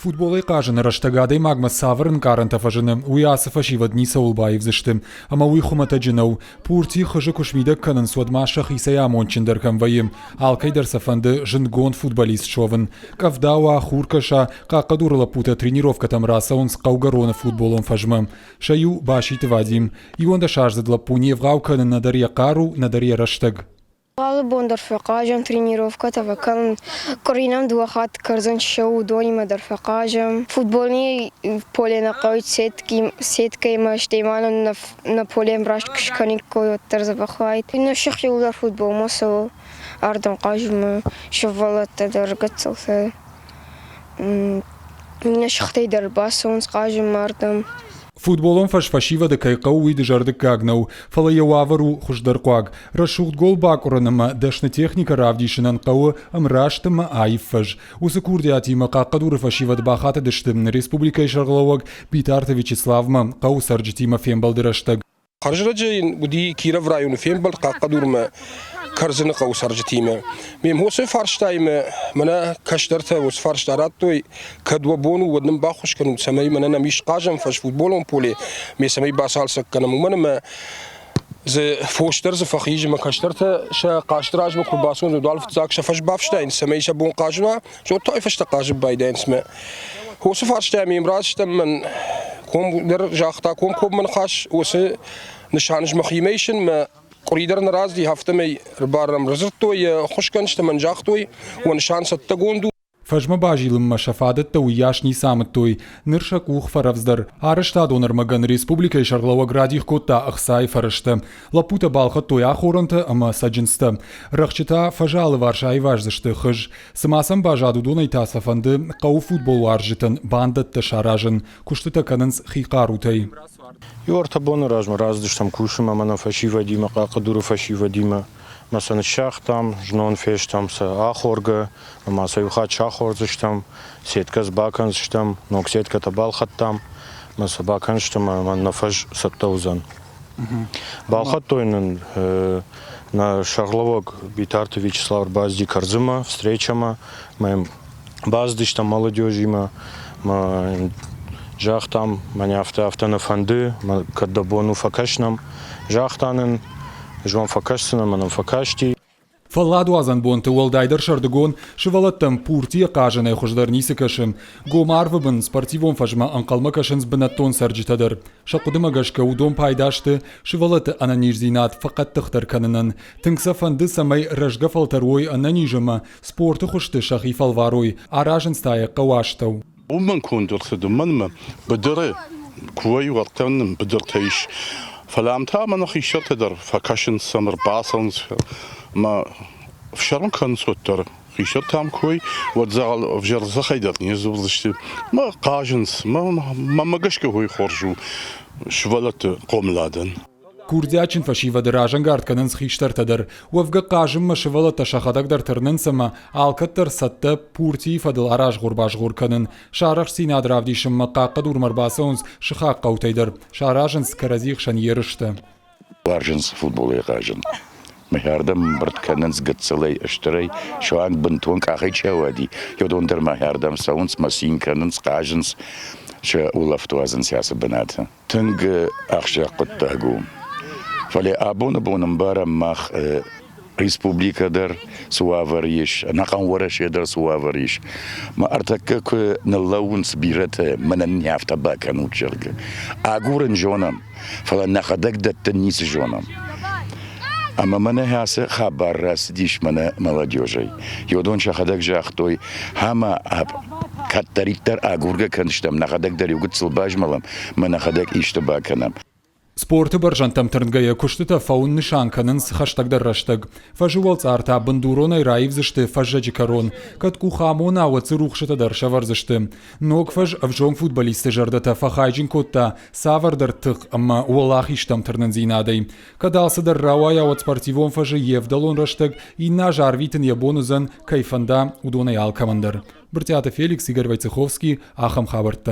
Футболӕй хъазыны рӕстӕг адӕймагмӕ цавӕр ӕнкъарӕнтӕ фӕзыны, уый ацы фӕсивӕд ницӕуыл баивдзысты. Ӕмӕ уый хуымӕтӕджы нӕу. Пурти хызы куы смидӕг кӕнынц, уӕд ма сӕхицӕй амондджындӕр кӕм вӕййы. Алкӕй дӕр сӕ фӕнды зындгонд футболист суӕвын. Къӕвда уа, хур кӕса, Хъахъхъӕдуры лӕппутӕ тренировкӕтӕм рацӕуынц хъӕугӕроны футболон фӕзмӕ. Сӕ иу Баситы Вадим. Иуӕндӕсаздзыд лӕппу не вгъау кӕны нӕдӕр йӕ хъару, нӕдӕр йӕ рӕстӕг. Алы бон дӕр фӕхъазӕм, тренировкӕтӕ фӕкӕнӕм. Къуыри нӕм дыууӕ хатты кӕрдзын ссӕуы, уыдонимӕ дӕр фӕхъазӕм. Футболни поле нӕ хъӕуы сеткӕимӕ, стӕй ма нын нӕ поле ӕмраст куы скӕниккой, уӕддӕр дзӕбӕх уаид. Нӕ сых иууылдӕр футболмӕ цӕуы, ардӕм хъазынмӕ, сывӕллӕттӕ дӕр гыццылтӕ. Иннӕ сыхтӕй дӕр бацӕуынц хъазынмӕ ардӕм. Футболон фӕз фӕсивӕды кӕй хъӕуы, уый дызӕрдыггаг нӕу, фӕлӕ йӕ уавӕр у хуыздӕрхъуаг. Рӕсугъд гол бакъуырын ӕмӕ дӕсны техникӕ равдисынӕн хъӕуы ӕмраст ӕмӕ аив фӕз. Уыцы курдиатимӕ Хъахъхъӕдуры фӕсивӕд бахатыдысты республикӕйы сӕргълӕууӕг Битарты Вячеславмӕ хъӕуы цӕрджытимӕ фембӕлды рӕстӕг. Хӕрзрӕджы йын уыди Кировы районы фембӕлд Хъахъхъӕдурмӕ Кӕрдзыны хъӕуы цӕрджытимӕ. Ме мхосы фарстаимӕ мӕнӕ кӕстӕртӕ уыцы фарста радтой, кӕд уӕ бон у, уӕд нын баххуыс кӕнут, цӕмӕй мӕнӕ нӕм ис хъазӕн фӕз футболон поле, ме цӕмӕй бацалцӕг кӕнӕм, уымӕн ӕмӕ дзы фос дӕр дзы фӕхизы мӕ кӕстӕртӕ сӕ хъазты размӕ куы бацӕуынц, уӕд уал фыццаг сӕ фӕз бафснайынц, цӕмӕй сӕ бон хъазын уа, Зодтой фӕстӕ хъазын байдайынц мӕ. Уыцы фарстӕ ме мраз стӕм мӕн ком дӕр загъта комкоммӕ ныхас уыцы нысан ӕз мӕхимӕ исын мӕ къуыри дӕр нӕ рацыди, афтӕмӕй ӕрбарӕм радзырдтой, йӕ ӕххуысгӕнджытӕ мӕн загътой, уӕ нысан цӕттӕгонд у. Фӕзмӕ базилынмӕ сӕ фадӕттӕ уыйас ницы амыдтой, ныр сӕ къух фӕрӕвдздӕр. Арӕзтадон ӕрмӕгӕн республикӕйы сӕргълӕууӕг радих кодта ӕхцайы фӕрӕзтӕ. Лӕппутӕ балхӕдтой ахорӕнтӕ ӕмӕ цӕджындзтӕ. Рӕхджы та фӕзы алыварс аиваздзысты хыз. Цы ма сӕм баззад, уыдонӕй та сӕ фӕнды хъӕуы футболуарзджытӕн бандӕттӕ саразын, куыстытӕ кӕнынц хи хъарутӕй. Иу ӕртӕ боны размӕ рацыдыстӕм кусынмӕ мӕнӕ фӕсивӕдимӕ, Хъахъхъӕдуры фӕсивӕдимӕ. Мӕ сӕ ныссагътам, знон фестӕм сӕ ахоргӕ, ӕмӕ сӕ иу хатт сахордзыстӕм, сеткӕ дзы бакӕндзыстӕм, ног сеткӕтӕ балхӕдтам, мӕ сӕ бакӕндзыстӕм ӕмӕ нӕ фӕз цӕттӕ уыдзӕн. Балхӕдтой нын нӕ сӕргълӕууӕг Битарты Вячеслав ӕрбацыди Кӕрдзынмӕ, встречӕмӕ, мӕ йӕм бацыдыстӕм молодежимӕ, мӕ загътам, мӕнӕ афтӕ, афтӕ нӕ фӕнды, мӕ кӕд дӕ бон у фӕкӕс нӕм. Загъта нын, ӕз уӕм фӕкӕсдзынӕн, мӕ нӕм фӕкасти. Фӕлладуадзӕн бонты, уӕлдайдӕр сӕрдыгон, сывӕллӕттӕм пуртийӕ хъазынӕй хуыздӕр ницы кӕсы. Гом арвы бын спортивон фӕзмӕ ӕнхъӕлмӕ кӕсынц бынӕттон цӕрджытӕ дӕр. Сӕ хъуыдымӕ гӕсгӕ уыдон пайда сты сывӕллӕтты ӕнӕниздзинад фӕхъӕддыхдӕр кӕнынӕн. Тынг сӕ фӕнды, цӕмӕй рӕзгӕ фӕлтӕр уой ӕнӕниз ӕмӕ спорты хуызты сӕхи фӕлварой, аразынц та йӕ хъӕуы астӕу. Уымӕн конд ӕрцыд, уымӕн ӕмӕ быдыры куы уӕртӕ нын быдыртӕ ис. Фӕлӕ ам та мӕнӕ хистӕртӕ дӕр фӕкӕсынц ӕмӕ ӕрбацӕуынц ӕмӕ ӕфсӕрм кӕнынц уӕддӕр. Хистӕртӕ ам куы уой, уӕд дзӕгъӕл ӕвзӕр дзыхӕй дӕр не сдзурдзысты. Мӕ хъазынц, мӕ гӕсгӕ уый хорз у сывӕллӕтты хъомыладӕн. Курдиатджын фӕсивӕды разӕнгард кӕнынц хистӕртӕ дӕр. Уӕвгӕ хъазынмӕ сывӕллӕттӕ сӕхӕдӕг дӕр тырнынц ӕмӕ алкӕддӕр цӕттӕ пуртийы фӕдыл аразгъор-базгъор кӕнын. Сӕ арӕхстдзинад равдисынмӕ Хъахъхъӕдурмӕ ӕрбацӕуынц сыхаг хъӕутӕй дӕр. Саразынц кӕрӕдзи хсӕн ерыстӕ. Уарзынц футболӕй хъазын. Мӕхӕрдӕм ӕмбырд кӕнынц гыццылӕй, стырӕй, суанг бынтон къахӕй чи ауади, уыдон дӕр мӕхӕрдӕм цӕуынц, мӕ цин кӕнынц, хъазынц, сӕ улӕфт уадзынц ацы бынаты. Тынг ахсджиаг хъуыддаг у. Фӕлӕ абоны бон ӕмбарӕм мах республикӕ дӕр цы уавӕр ис, ӕнӕхъӕн Уӕрӕсе дӕр цы уавӕр ис. Мӕ ӕртӕккӕ куы ныллӕууынц бирӕтӕ, мӕнӕн не афтӕ бакӕнут, зӕгъгӕ. Агурын зонӕм, фӕлӕ нӕхӕдӕг дӕттын ницы зонӕм. Ӕмӕ мӕнӕ ацы хабар рацыдис мӕнӕ молодежӕй. Уыдон сӕхӕдӕг загътой, ӕмӕ кӕддӕриддӕр агургӕ кӕнстӕм, нӕхӕдӕг дӕр иу гыццыл базмӕлӕм, мӕ нӕхӕдӕг исты бакӕнӕм. Спорты бӕрзӕндтӕм тырнгӕйӕ куыстытӕ фӕуын нысан кӕнынц хӕстӕгдӕр рӕстӕг. Фӕзы уӕлцъар та бындуронӕй раивдзысты фӕззӕджы кӕрон. Кӕд къух амона, уӕд дзы рухсытӕ дӕр сӕвӕрдзысты. Ног фӕз ӕвзонг футболистты зӕрдӕтӕ фӕхайджын кодта цавӕрдӕр тых ӕмӕ уӕлахизтӕм тырнындзинадӕй. Кӕд алцыдӕр рауайа, уӕд спортивон фӕзы йе вдӕлон рӕстӕг иннӕ аз арвитын йӕ бон уыдзӕн, кӕй фӕнда, уыдонӕй алкӕмӕн дӕр. Брытъиаты Феликс, Игорь Войцеховский, ахӕм хабӕрттӕ.